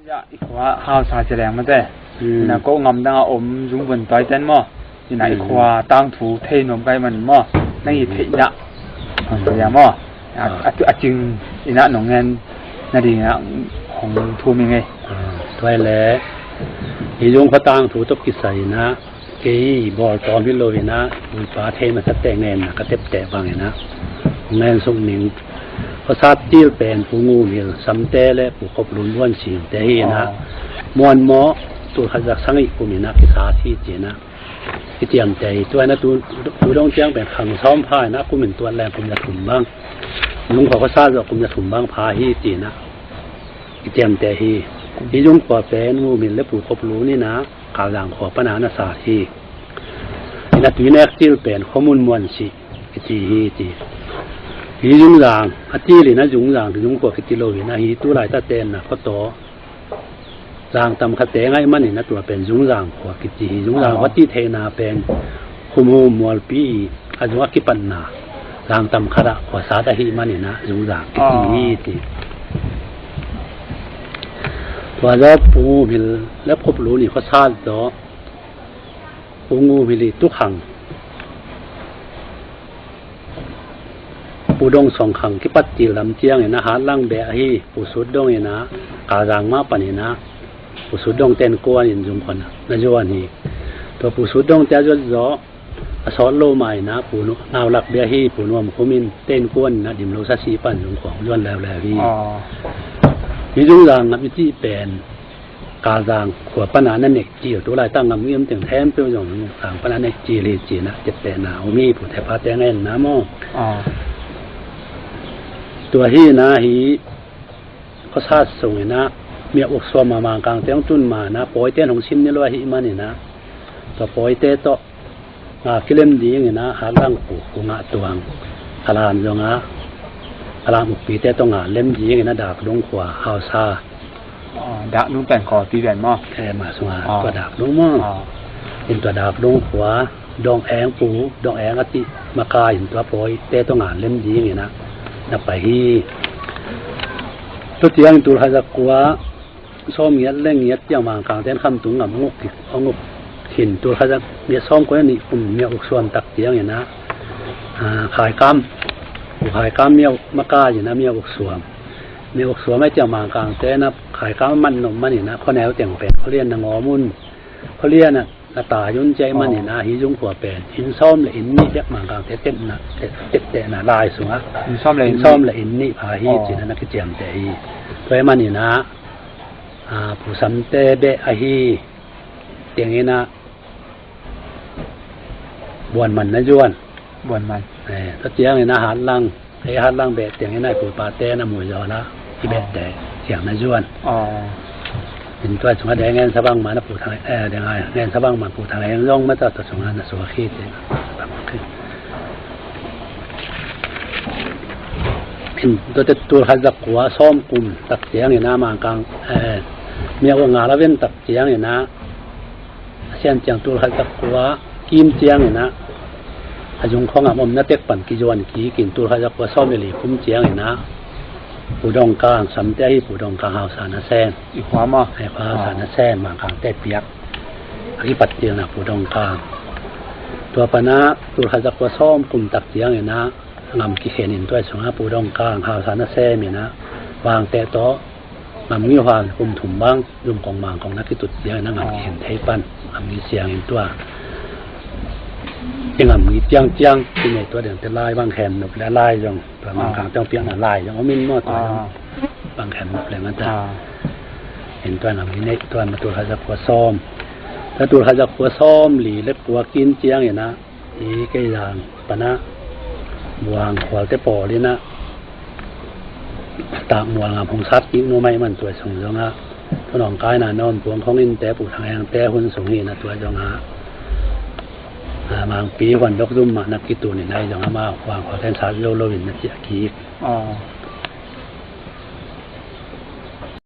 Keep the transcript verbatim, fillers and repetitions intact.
Ina i khua hausa ci leng mate. Ina ko ngamdang a om zung vun tuai ten maw? Ina i khua tangthu thei nuam kai man maw? Nang i theihna hong sia maw? A cing ina nong ngen nading ina Hong thum hi ngei. Tua hi leh, hi zung khua tangthu tawh kisai inah, kei bawl tawm hi lo inah, pu pa thei masa teh ngenna ka tepteh bang inah, ngen suk ning. Khuasat til pen Pu Ngum Hil Samte le Pu Khop Lun Buan Singte hi inah, muan maw, tul khat za sagih kum inah kisat hi ci inah kiciamteh hi. Tua inah tu, tu dong ciang pen khang sawm pha inah, kum in tuat leng kum za thum bang, zung khua khuasat zawh kum za thum bang pha hi ci inah kiciamteh hi. Hi zung khua pen Ngum Hil le Pu Khop Lun inah Kalzang khua pana na sat hi. Inah tui nek til pen Khua Mun Muan Sih kici hi ci. Hi Zungzang a til inah Zungzang, hi zung khua kici lo inah, hi tu laitak tenna khua tawh zang tam khat teng ahih manin a tua pen Zungzang khua kici hi. Zungzang khua cih theihna pen Khumhum Mualpi i a zung a kipatna zang tam khat ah khuasat ahih manin ah Zungzang kici hi ci. Tua zawh Pu Ngum Hil le Khop Lun i khuasat zawh Pu Ngum Hil i tukhang Pu Dong Song khang kipat til lam ciangin a Hatlang beh ahi Pu Sut Dong inah Kalzang mah panin ah Pu Sut Dong ten kuan in zung khua na zuan hi. Tua Pu Sut Dong te a zuat zawh a sawt lo mah inah Pu Nu, Naulak beh ahi Pu Nuam Khum in ten kuan inah Dim Lo Sa Si pan zung khua hong zuan leuleu hi. Hi Zungzang ngam i cih pen Kalzang khua pana na nek cil, tu laitak ngam i om teng khempeuh zong Zungzang pana nek cil hi ci inah teptehna om hi, pute pate ngenna maw. Tua hi inah hi khuasat sung inah Myak Uk Suam a Mangkang teng tun ma inah pawite in hong sim ni lo ahih manin ah tua pawite tawh nga kilem ding inah Hatlang Pu, Pu Ngah Tuang, Kalam zong ah Kalam ukpite tawh nga lem ding inah Dak Dung khua hausa. Dak Dung pen kawlpi pen maw? Khe mah sungah tua Dak Dung maw? In tua Dak Dung khua Dong Eng Pu, Dong Eng a cih makai in tua pawite tawh nga lem ding inah na pai hi. Tua ciang tul khat za kua sawm ngiat le ngiat ciang Mangkang ten Khamtung ngam hong uk, hong uk khin. Tul khat za ngiat sawm kua nih kum Myak Uk Suam tak ciang inah Khaikam, Pu Khaikam Myak Uk makai inah Myak Uk Suam, Myak Uk Suam ai ciang Mangkang ten ah Khaikam a man nop manin ah khuaneu teng pen khualian na ngawm un, khualian ah na tai un ci ahih manin ah hi zung khua pen inn sawm le inn nih bek Mangkangte tepna, tep, teptehna lai sungah inn sawm le inn nih pha hi ci inah na kiciamteh hi. Tua ahih manin ah Pu Samte beh ahi teng inah Buan Man na zuan. Buan Man. Tua ciang inah Hatlang, ei Hatlang beh teng inah i pu i pate na mui zaw la i beh teng ciang na zuan. In tua sungah deng ngen sa bang man a Pu Thang, eh, deng ai ngen sa bang man Pu Thang Heng zong mata tua sungah na suak hi ci. In tua te tul khat za kua sawm kum tak ciang inah Mangkang, eh, Myak Uk nga la ven tak ciang inah a sian ciang tul khat za kua kim ciang inah a zung khua ngam omna tek pan kizuan kik in tul khat za kua sawm le li kum ciang inah Pu Dong Kang, Samte ahi Pu Dong Kang hausa na sem. I khua maw? I khua hausa na sem, Mangkangte piak a kipat tilna Pu Dong Kang. Tua pan ah tul khat za kua sawm kum tak ciang inah ngam kikhen in tua sungah Pu Dong Kang hausa na sem inah Vangteh tawh Ngam ngi huan kum thum bang Zumkong Mangkong na kitut ciangin a Ngam ngi khen thei pan, Ngam ngi siangin tua i Ngam ngi ciangciang i nei tua ding te lai bang khen nop le lai zong tua Mangkang ciang piakna lai zong om in maw, tua zong bang khen nop le ngata in tua Ngam ngi nei tua ma tul khat za kua sawm, tua tul khat za kua sawm li le kua kin ciangin a i kei zang panah buang khualte pawl inah takmual ngam hong sat kik nuam ahih man tua sung zongah thunawng kaina na om puang khong innte Pu Thang Hengte hun sung hi inah tua zongah Mangpi huan dok zum mah na kitun inah i zong amah buang khualte in sat zo lo in na ciah kik.